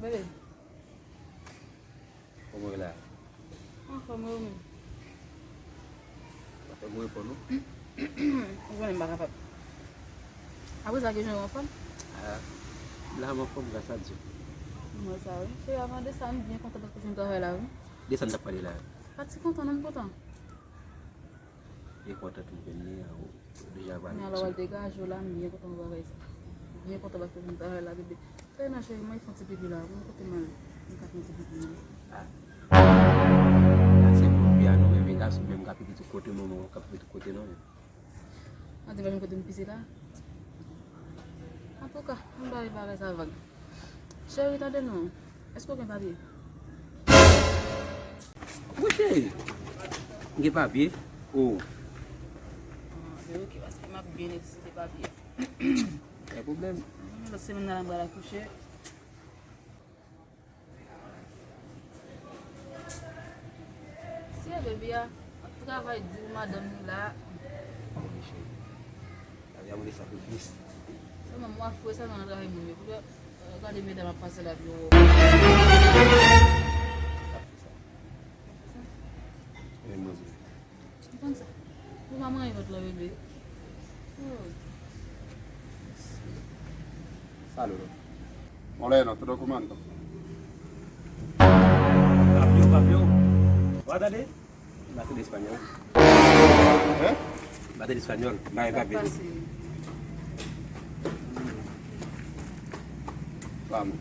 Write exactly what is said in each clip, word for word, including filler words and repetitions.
Bebe. Kòman w ye la? Anfòm, wi, ou menm? Anfòm, ou anfòm, non? Ou konnen m pa kapab. Apre sa, ke jan ou anfòm? Ah, la, m anfòm, gras a Dye. M wè sa, wi. Cheri, avan de sa, m byen kontan paske w jwenn travay la, wi. De sa n t ap pale la? Pa ti kontan, non, m kontan. E kontan tou m jwenn li an, ou deja pale. Men alò, w al degaje w la, m byen kontan pou bagay sa. M byen kontan paske w vin travay la, bebe. Fè nan cheri, mwen fè yon ti pipi la, mwen kote m al, m ka fè yon ti pipi non. Ah. Sa se pou piya nou, men gason menm ka pipi tout kote, manman, ka pipi tout kote non, men. An te pa jwenn kote m pise la. Antouka, m bay bagay sa vag. Cheri, tande non. Èske w gen papye? Wi, cheri. M gen papye. Oh. Ah, ben oke, paske m ap byen nesesite papye. Pa gen pwoblèm. Lòt semèn nan, m pral akouche. Si e bebe a ap travay di ou madanm li la. Lavi a mande sakrifis. Sèlman mwen fwe sèlman nan travay moun yo. Pou yo gade medam ap pase la pi wo. Ou konn sa? Ou pa manyen lòt la, bebe. Oh. Salut. Hola, no, todo comando. Papyo, papyo. Wa tande? M pa tande espanyòl. Hein? M pa tande espanyòl. M pa gen papye. Vamos.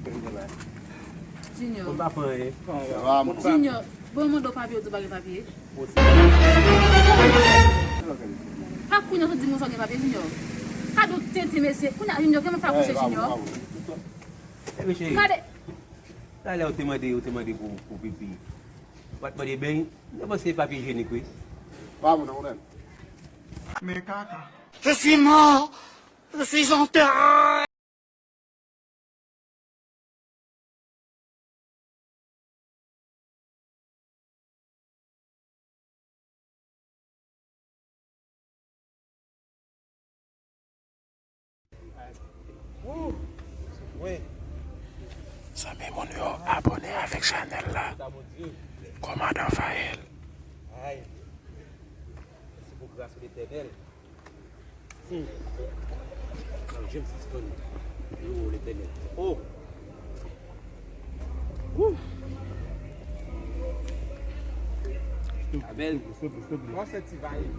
Junior. Ou pa pran anyen. Vamos. Junior. Bon, mande w papye, ou di w pa gen papye. Pa kounye a w di moun sa w gen papye, Junior. Kado tenten, mesye. Kounye a, Junior, kòman fè akouche, Junior? Gade. Talè ou te mande, ou te mande pou, pou pipi. Ou pa t mande beny. Mwen panse papye ijyenik, wi. Vamos, no, ven. Me caca. Je suis mort. Je suis enterré. Wouh! Wi. Zanmi moun yo, abòne avèk chanèl la. Kòmandan Fael. Ay. Mèsi pou gras Letènèl. Hmm. Sa jem sispann louwe Letènèl. Oh! Wouh! Abèl.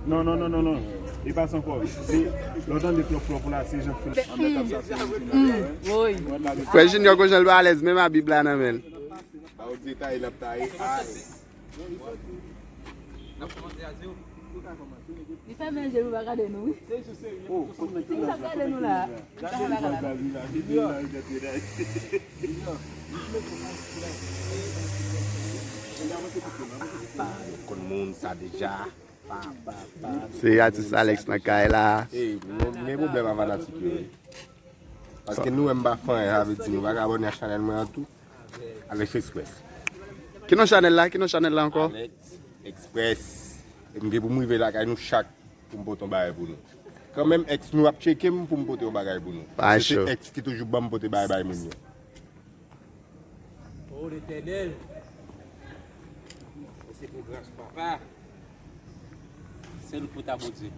Non, non, non, non, non. E pa sa ankò. Se lè w tande plòp, plòp la, se jan k fè. Frè Junior, gon jan l pa alèz, menm a Bib la nan men l. Ba w detay, l ap taye. Li fèmen je l pou pa gade nou, wi. Si l ap gade nou la. Konn moun sa deja. Se atis Alex nan kay la. Ey, nou gen pwoblèm ak fanatik yo, wi. Paske nou menm pa fè anyen, sa vle di nou pa ka abòne ak chanèl mwen an tou. Alex Express. Ki non chanèl la? Ki non chanèl la ankò? Alex Express. E m gen pou m rive lakay nou chak pou m pote yon bagay pou nou. Kanmenm, ex nou ap tcheke m pou m pote yon bagay pou nou. Pa cho. Se ex ki toujou ban m pote bagay bay moun yo. O Letènèl, mèsi pou gras ou, Papa. Sèl ou pou ta, Bondye.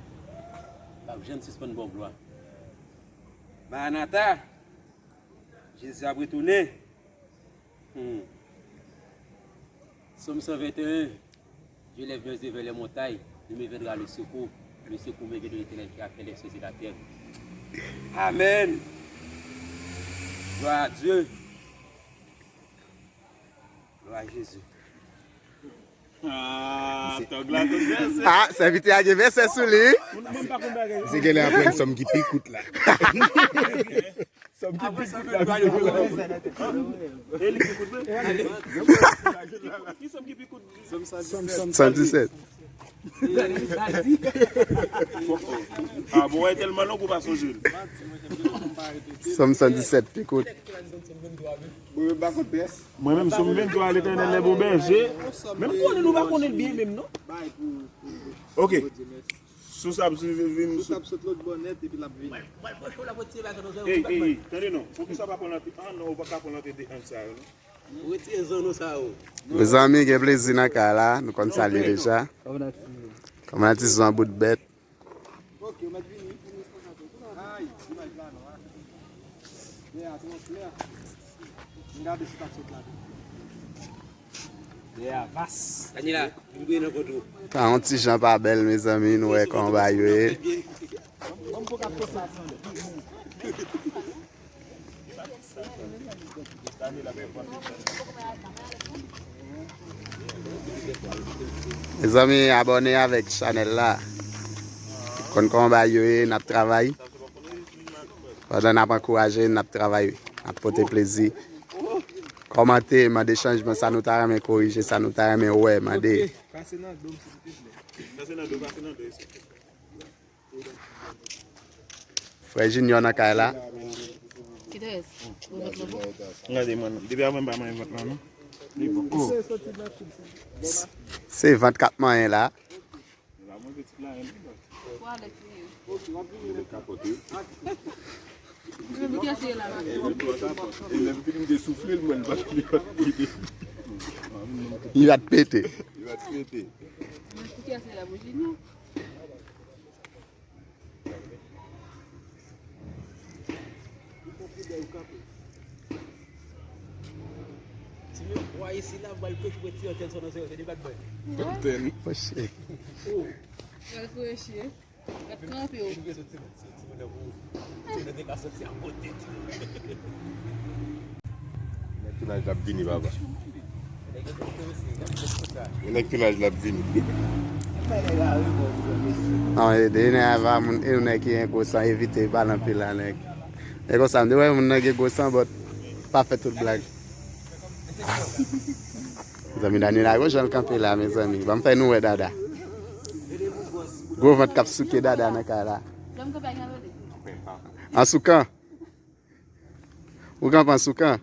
P ap janm sispann ba w glwa. Maranata, Jezi ap retounen. Hmm. Sòm san venteyen. Je lève mes yeux vers les montagnes, d'où me viendra le secours. Le secours me vient de l'Éternel qui a fait les cieux et la terre. Amen. Gloire à Dieu. Gloire à Jésus. Ah, tòg la konn vèsè. Ah, sèvitè a gen vèsè sou li. Mwen, mwen pa konn bagay. Se genlè aprann sòm ki pi kout la. Sòm ki pi kout la. E li ki kout vre? Ki sòm ki pi kout? Sòm san disèt. Ah bon, wè tèlman long ou pa sonje l. Sòm san disèt, pi kout. Mwen menm, Sòm venntwa, Letènèl lè bon bèje. Men m konnen nou pa konnen l byen menm, non? Ok. Sous ap vin. Sous ap sot lòt bò nèt epi l ap vini. Ey, ey, ey, tande non. Poukisa w pa pran lante? Ah non, ou pa ka pran lante de ann sa yo, non. Retire zanno sa yo. Mezanmi, gen plezi nan kay la. Nou konn salye deja. Kòman ti zon an bout bèt. Ok, ou mèt vini. Ay, imaj la non, a. Yeah, atmosfè. M gade si t ap sot la. Yeah, vas. Daniela, m gwe nan kont ou. Sa yon ti jan pa bèl, mezanmi, nou wè kòman bagay yo ye. Ban m fokal sou sa, tande. Mezanmi, abòne avèk chanèl la. Konn kòman bagay yo ye, n ap travay. Pandan n ap ankouraje, n ap travay, n ap pote plezi. Kòmante, mande chanjman, sa nou ta renmen korije, sa nou ta renmen wè, mande. Ok, pase nan do m, silvouplè. Pase nan do, pase nan do, silvouplè. Frè Junior nan kay la. Kite rès. Ou met nan bouch. Gade, mwen, depi avan m pa manyen vant lan, non. Li bon. Oh. Se vant k ap manyen la. Pou Alex li ye. Li kapòte. Pou kiyès li ye la, la? E lè m fin m te soufle l, mwen, li pa t, li pa t pete. Li pa t pete. Li pa t pete. Pou kiyès li ye la, pou Junior? Ti mesye, bwa isi la, bwa l pete, pete ti antèn sò nan zèro, se de bad boy. Antèn. Fòche. Oh. Pral fòche. Ap kanpe w. Vin gen soti, soti, soti, soti, soti, ka soti a kote tou. Nèg tounaj la ap vini, papa. Nèg tounaj la ap vini. Non, e de nèg ava moun, e yon nèg ki gen gwo san, evite pale anpil la, nèg. E konsa, m te wè moun nan gen gwo san, but pa fè tout blag. Mezanmi, Daniela, gwo jan l kanpe la, mezanmi. Ban m fè nou wè dada. Gwo vant k ap souke dada nan kay la. An soukan. Ou kanpe an soukan.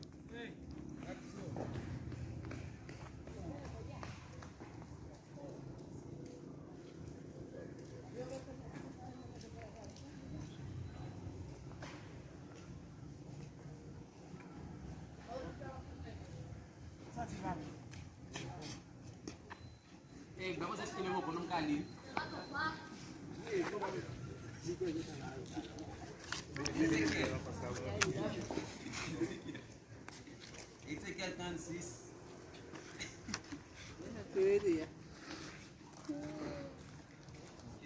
Ezekyèl. Ezekyèl trannsis.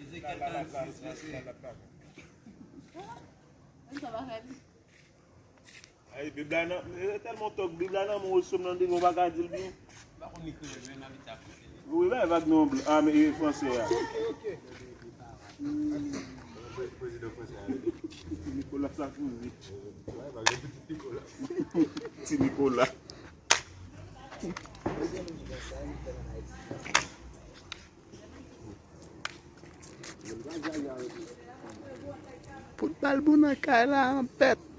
Ezekyèl trannsis, mesye. Ay, Bib la nan, e tèlman tòg, Bib la nan men w, sou m nan devan, w pa ka di l byen. Pa konn li kreyòl, men m abitye ap li. Wi, bay vag non, blan, a, men, e, fransè a. Ti Nicolas Sarkozy. Ti Nicolas. Pout bal bon nan kay la, an pèt.